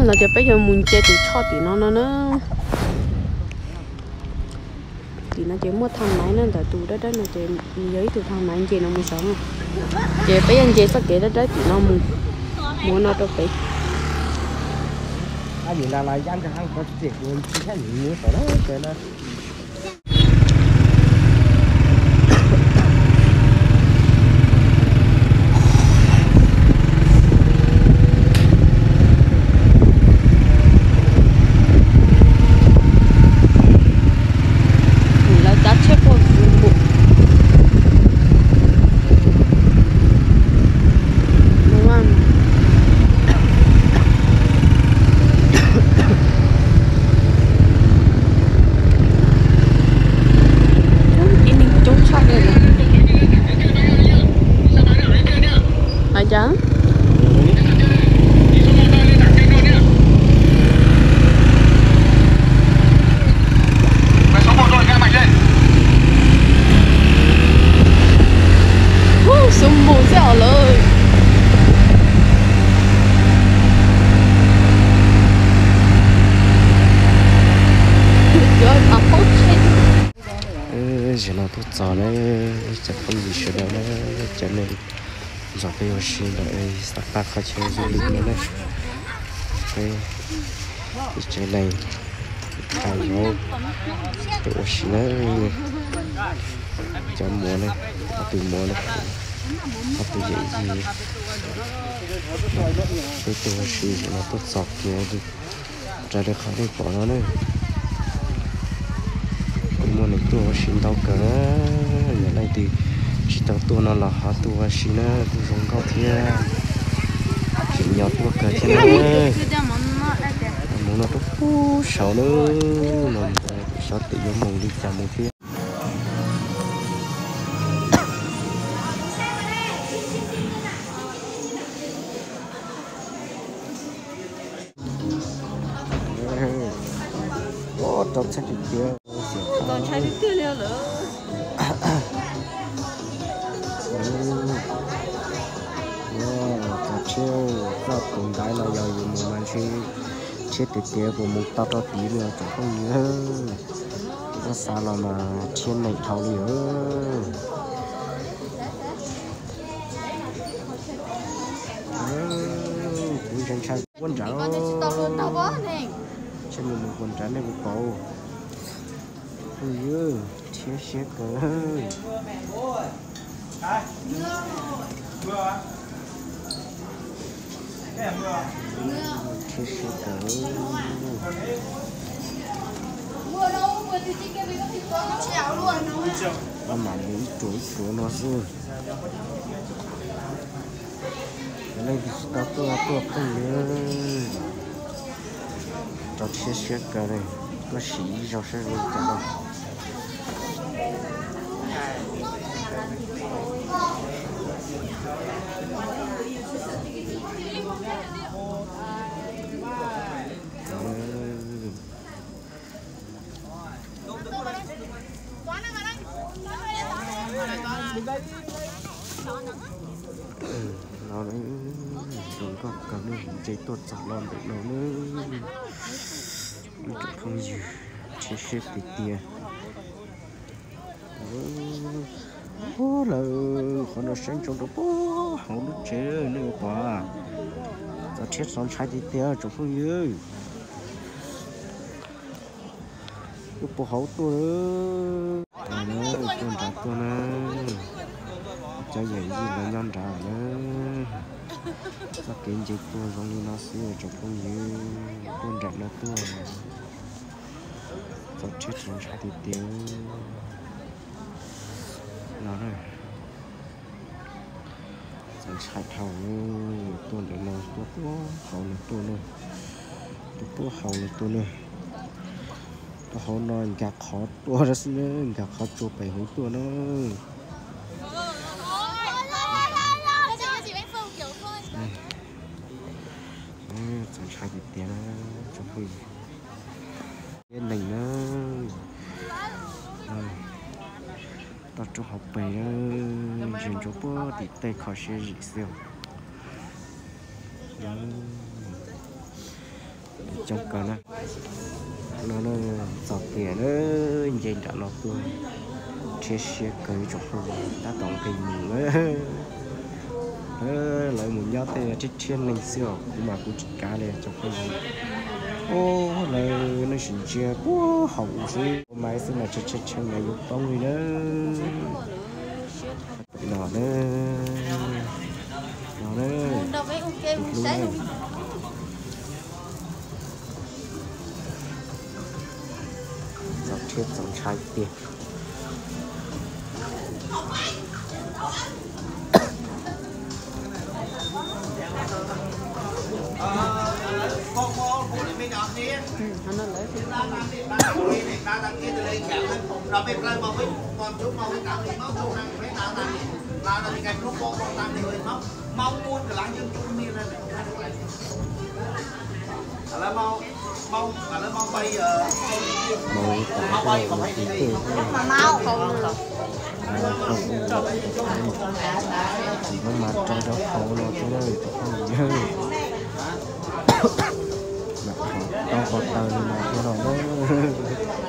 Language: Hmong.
No ces peb yuav mus nce tus choj tim no no na. Tim no ces muaj thaj naiv na, ntawm tus dawb dawb no ces nws yog ib tug thaj naiv nce no mus saud na. Ces peb yuav nce txoj kev dawb dawb tim no mus, mus no rau pem. Lawv cav tsheb puag xwb npaum. Ib neeg coob tshaj li. Hais cas? Ub, xub npus xwb os lawm. Zaum no tuaj txog na, cov phooj ywg sawv daws na, cov neeg ntxhov peb ua si ntawm xab qab qhov chaw du lwm no na, peb ib tsev neeg tag zov peb ua si na, cov muam na, ob tug muam na, ob tug yawm yij, peb tuaj ua si zaum no tuaj txog kiag raws li qhov nej pom no na. Kuj muaj neeg tuaj ua si ntau kawg, yog leej twg tsis tau tuaj no los ho tuaj ua si na, kuj zoo nkauj thiab, tseem nyo tuaj kawg thiab na. Mus no rau pub saud na, no xyov tes yuav mus li cas mus thiab. Tau txhab tiag tiag. Txog tsheb, txog tus ntaiv no yog yus mus mas ntshe rhiab tiag tiag puas mus tau rau tid li tsoom phooj ywg. Koj xav los mas rhiab neeg dhau li. Kuv ntshai ntshai puab nrad, ntshe mus mus puas nrad nej puas pom. Phooj ywg, rhiab siab kawg. Rhiab siab kawg. Maj mam mus ib ruam ib ruam no xwb. Yog leej twg tsis tau tuaj, tuaj phooj ywg, rau rhiab siab kawg li. Tuaj sim ib zaug saib zoo li cas no. No zoo nkauj kawg, ntshe tuaj txog los ntawm no na. Ib tsoom phooj ywg, rhiab siab tiag tiag. Puag lawm, qhov no saib ntsoov rau puag hauv lub tsev nej yuav pom. Txaus rhiab txaus ntshai tiag tiag tsoom phooj ywg. Tuaj puag hauv tuaj, tuaj nrad tuaj na. Cov yawm yij lawv nyob nrad na. Txoj kev nce tuaj zoo li no xwb tsoom phooj ywg, tuaj nram no tuaj. Txaus rhiab txaus ntshai tiag tiag no. Txaus ntshai dhau, tuaj ntawm no tuaj puag hauv no tuaj na, tuaj puag hauv no tuaj na. Tuaj hauv no nkag qhov tuaj xwb na, nkag qhov tsua pem hauv tuaj na. Txaus ntshai tiag tiag na, tsoom phooj ywg. Peb neeg na, toj roob hauv pes na, ntsia ntsoov puag tim tej kho siab zim xwb. Coob kawg na. No txog tiag na, nce nram no tuaj, rhiab siab kawg ib tsoom phooj ywg, tab tom nqis mus na. Lawv mus nyob tej rhiab rhiab neeg xwb os, kuv mas kuv tsis kav li tsoom phooj ywg. Ub, lawv nej sim ntsia puag hauv xwb, ua mas xwb mas tshee tshee tshee mas yuav poob li na. No na, no na, tus hlub na. Txaus rhiab txaus ntshai tiag. Mus tas ua tus twg, ua tus twg, ua tus twg, tsis muab mas rau rau hauv no thiab na, tus phooj ywg. Mam qhov tau qhov taw li no thiab no na.